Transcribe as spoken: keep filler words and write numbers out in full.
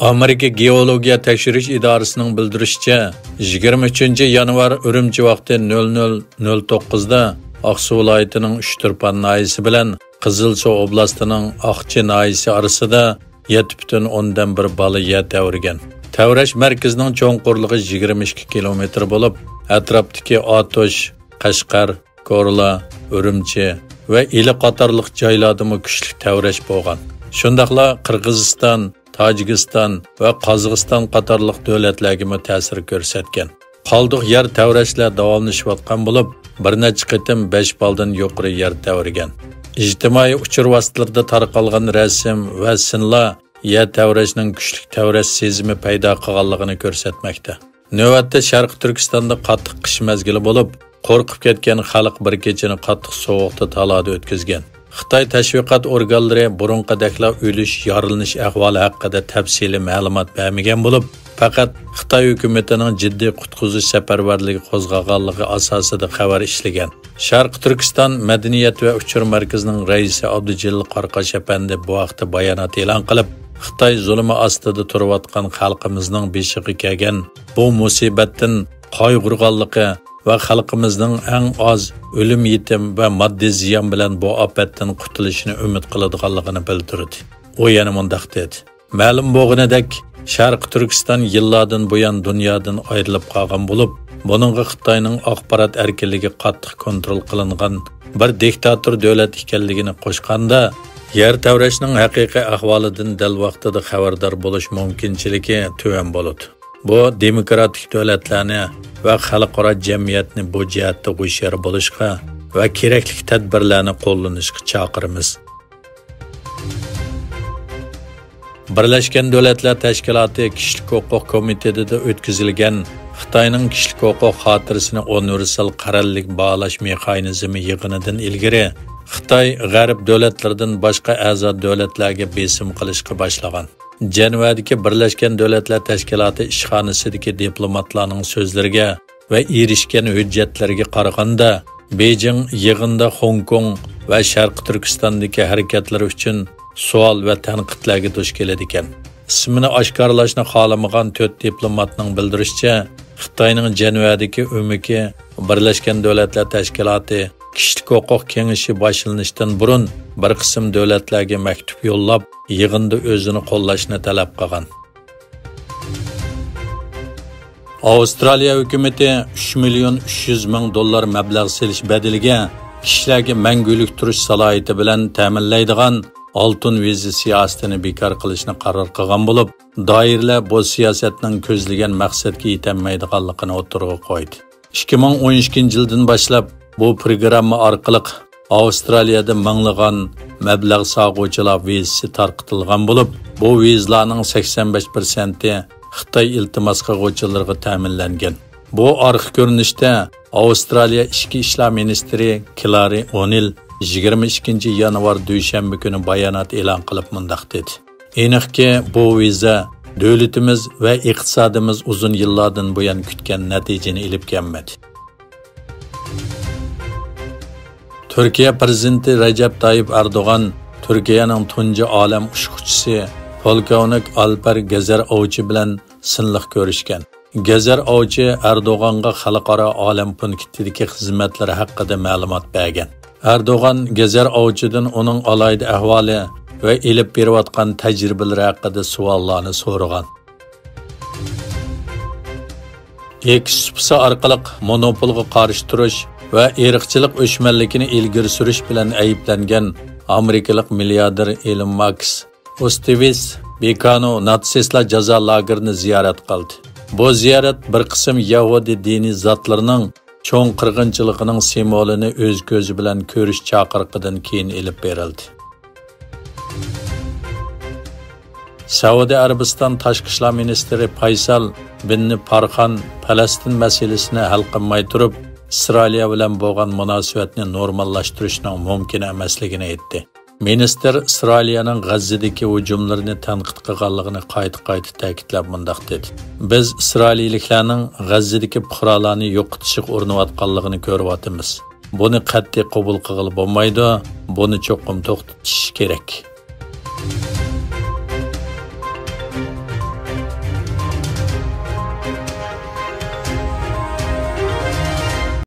ئامېرىكا گېئولوگىيە تەكشۈرۈش ئىدارىسىنىڭ بىلدۈرۈشىچە، يىگىرمە ئۈچىنچى يانۋار ئۈرۈمچى ۋاقتى نۆل نۆل نۆل توققۇزدا ئاقسۇ ۋىلايىتىنىڭ ئۇچتۇرپان ناھىيەسى بىلەن قىزىلسۇ ئوبلاستىنىڭ ئاقچى ناھىيەسى ئارىسىدا يەتتە پۈتۈن ئوندىن بىر بالا يەر تەۋرىگەن. تەۋرەش مەركىزىنىڭ چوڭقۇرلۇقى يىگىرمە ئىككى كىلومېتىر بولۇپ، ئەتراپتىكى ئاتۇش، قەشقەر، كورلا، ئۈرۈمچى ۋە ئىلى قاتارلىق جايلاردىمۇ كۈچلۈك تەۋرەش بولغان. شۇنداقلا قىرغىزىستان، تاجىكىستان ۋە قازاقىستان قاتارلىق دۆلەتلەرگىمۇ تەسىر كۆرسەتكەن. قالدۇق يەر تەۋرەشلەر داۋاملىشىۋاتقان بولۇپ، بىر نەچچە قېتىم بەش بالدىن يۇقىرى يەر تەۋرىگەن. ئىجتىمائىي ئۇچۇر ۋاسىتىلىرىدا تارقالغان رەسىم ۋە سىنلار يەر تەۋرەشنىڭ كۈچلۈك تەۋرەش سېزىمى پەيدا قىلغانلىقىنى كۆرسەتمەكتە. نۆۋەتتە شەرقىي تۈركىستاندا قاتتىق قىش مەزگىلى بولۇپ، قورقۇپ كەتكەن خەلق بىر كېچىنى قاتتىق سوغۇقتا تالادا ئۆتكۈزگەن. خىتاي تەشۋىقات ئورگانلىرى بۇرۇنقىدەكلا ئۆلۈش، يارىلىنىش ئەھۋالى ھەققىدە تەپسىلىي مەلۇمات بەرمىگەن بولۇپ، پەقەت خىتاي ھۆكۈمىتىنىڭ جىددىي قۇتقۇزۇش سەپەرۋەرلىكى قوزغىغانلىقى ئاساسىدا خەۋەر ئىشلىگەن. شەرقىي تۈركىستان مەدەنىيەت ۋە ئۇچۇر مەركىزىنىڭ رەئىسى ئابدۇجېلىل قاراقاش ئەپەندى بۇ ھەقتە بايانات ئېلان قىلىپ، خىتاي زۇلۇمى ئاستىدا تۇرۇۋاتقان خەلقىمىزنىڭ بېشىغا كەلگەن بۇ مۇسىبەتتىن قايغۇرغانلىقى ۋە خەلقىمىزنىڭ ئەڭ ئاز ئۆلۈم-يېتىم ۋە ماددىي زىيان بىلەن بۇ ئاپەتتىن قۇتۇلۇشىنى ئۈمىد قىلىدىغانلىقىنى بىلدۈردى. ئۇ يەنە مۇنداق دېدى. مەلۇم بولغىنىدەك، شەرقىي تۈركىستان يىللاردىن بۇيان دۇنيادىن ئايرىلىپ قالغان بولۇپ، بۇنىڭغا خىتاينىڭ ئاخبارات ئەركىنلىكى قاتتىق كونترول قىلىنغان بىر دىكتاتور دۆلەت ئىكەنلىكىنى قوشقاندا، يەر تەۋرەشنىڭ ھەقىقىي ئەھۋالىدىن دەل ۋاقتىدا خەۋەردار بولۇش مۇمكىنچىلىكى تۆۋەن بولىدۇ. بۇ دېموكراتىك دۆلەتلەرنى ۋە خەلقئارا جەمئىيەتنى بۇ جەھەتتە ھوشيار بولۇشقا ۋە كېرەكلىك تەدبىرلەرنى قوللىنىشقا چاقىرىمىز. بىرلەشكەن دۆلەتلەر تەشكىلاتى كىشىلىك ھوقۇق كومىتېتىدا ئۆتكۈزۈلگەن خىتاينىڭ كىشىلىك ھوقۇق خاتىرىسىنى ئۇنىۋېرسال قەرەللىك باھالاش مېخانىزمى يىغىنىدىن ئىلگىرى، خىتاي غەرب دۆلەتلىرىدىن باشقا ئەزا دۆلەتلەرگە بېسىم قىلىشقا باشلىغان. جەنۋەدىكى بىرلەشكەن دۆلەتلەر تەشكىلاتى ئىشخانىسىدىكى دىپلوماتلارنىڭ سۆزلىرىگە ۋە ئېرىشكەن ھۆججەتلىرىگە قارىغاندا، بېيجىڭ يىغىندا خوڭكوڭ ۋە شەرقىي تۈركىستاندىكى ھەرىكەتلىرى ئۈچۈن سوئال ۋە تەنقىدلەرگە دۇچ كېلىدىكەن. ئىسمىنى ئاشكارىلاشنى خالىمىغان تۆت دىپلوماتنىڭ بىلدۈرۈشىچە، خىتاينىڭ جەنۋەدىكى ئۆمىكى بىرلەشكەن دۆلەتلەر تەشكىلاتى كىشىلىك ھوقۇق كېڭىشى باشلىنىشتىن بۇرۇن بىر قىسىم دۆلەتلەرگە مەكتۇپ يوللاپ، يىغىندا ئۆزىنى قوللاشنى تەلەپ قىلغان. ئاۋسترالىيە ھۆكۈمىتى ئۈچ مىليون ئۈچ يۈز مىڭ دوللار مەبلەغ سېلىش بەدىلىگە كىشىلەرگە مەڭگۈلۈك تۇرۇش سالاھىيىتى بىلەن تەمىنلەيدىغان ئالتۇن ۋىزا سىياسىتىنى بىكار قىلىشنى قارار قىلغان بولۇپ، دائىرىلەر بۇ سىياسەتنىڭ كۆزلىگەن مەقسەتكە يېتەلمەيدىغانلىقىنى ئوتتۇرىغا قويدى. ئىككى مىڭ ئون ئىككىنچى يىلدىن باشلاپ بۇ پروگرامما ئارقىلىق ئاۋسترالىيەدە مىڭلىغان مەبلەغ سالغۇچىلار ۋىزىسى تارقىتىلغان بولۇپ، بۇ ۋىزىلارنىڭ سەكسەن بەش پىرسەنتى خىتاي ئىلتىماس قىلغۇچىلىرىغا تەمىنلەنگەن. بۇ ئارقا كۆرۈنۈشتە ئاۋسترالىيە ئىچكى ئىشلار مىنىستىرى كلارى ئونىل يىگىرمە ئىككىنچى يانۋار دۈشەنبە كۈنى بايانات ئېلان قىلىپ مۇنداق دېدى: ئېنىقكى، بۇ ۋىزا دۆلىتىمىز ۋە ئىقتىسادىمىز ئۇزۇن يىللاردىن بۇيان كۈتكەن نەتىجىنى ئېلىپ كەلمىدى. تۈركىيە پىرېزىدېنتى رەجەپ تايىپ ئەردوغان تۈركىيەنىڭ تۇنجى ئالەم ئۇچقۇچىسى پولكوۋنىك ئالپەر گېزەر ئاۋچى بىلەن سىنلىق كۆرۈشكەن. گېزەر ئاۋچى ئەردوغانغا خەلقئارا ئالەم پونكىتىدىكى خىزمەتلىرى ھەققىدە مەلۇمات بەرگەن. ئەردوغان گېزەر ئاۋچىدىن ئۇنىڭ ئالاھىدە ئەھۋالى ۋە ئېلىپ بېرىۋاتقان تەجرىبىلىرى ھەققىدە سوئاللارنى سورىغان. ئېكس سۇپىسى ئارقىلىق مونوپولغا قارشى تۇرۇش ۋە ئىرقچىلىق ئۆچمەنلىكىنى ئىلگىرى سۈرۈش بىلەن ئەيىبلەنگەن ئامېرىكىلىق مىلياردېر ئېلون ماسك ئوستىۋىتس بىركانو ناتسىستلار جازا لاگېرىنى زىيارەت قىلدى. بۇ زىيارەت بىر قىسىم يەھۇدىي دىنىي زاتلىرىنىڭ چوڭ قىرغىنچىلىقىنىڭ سىمۋولىنى ئۆز كۆزى بىلەن كۆرۈش چاقىرىقىدىن كېيىن ئېلىپ بېرىلدى. سەئۇدى ئەرەبىستان تاشقى ئىشلار مىنىستىرى پايسال بىن پارخان پەلەستىن مەسىلىسىنى ھەل قىلماي تۇرۇپ، ئىسرائىلىيە بىلەن بولغان مۇناسىۋەتنى نورماللاشتۇرۇشنىڭ مۇمكىن ئەمەسلىكىنى ئېيتتى. مىنىستىر ئىسرائىلىيەنىڭ غەززىدىكى ھۇجۇملىرىنى تەنقىد قىلغانلىقىنى قايتا-قايتا تەكىتلەپ مۇنداق دېدى: بىز ئىسرائىلىيلىكلەرنىڭ غەززىدىكى پۇقرالارنى يوقىتىشىغا ئۇرۇنۇۋاتقانلىقىنى كۆرۈۋاتىمىز. بۇنى قەتئىي قوبۇل قىلغىلى بولمايدۇ، بۇنى چوقۇم توختىتىش كېرەك.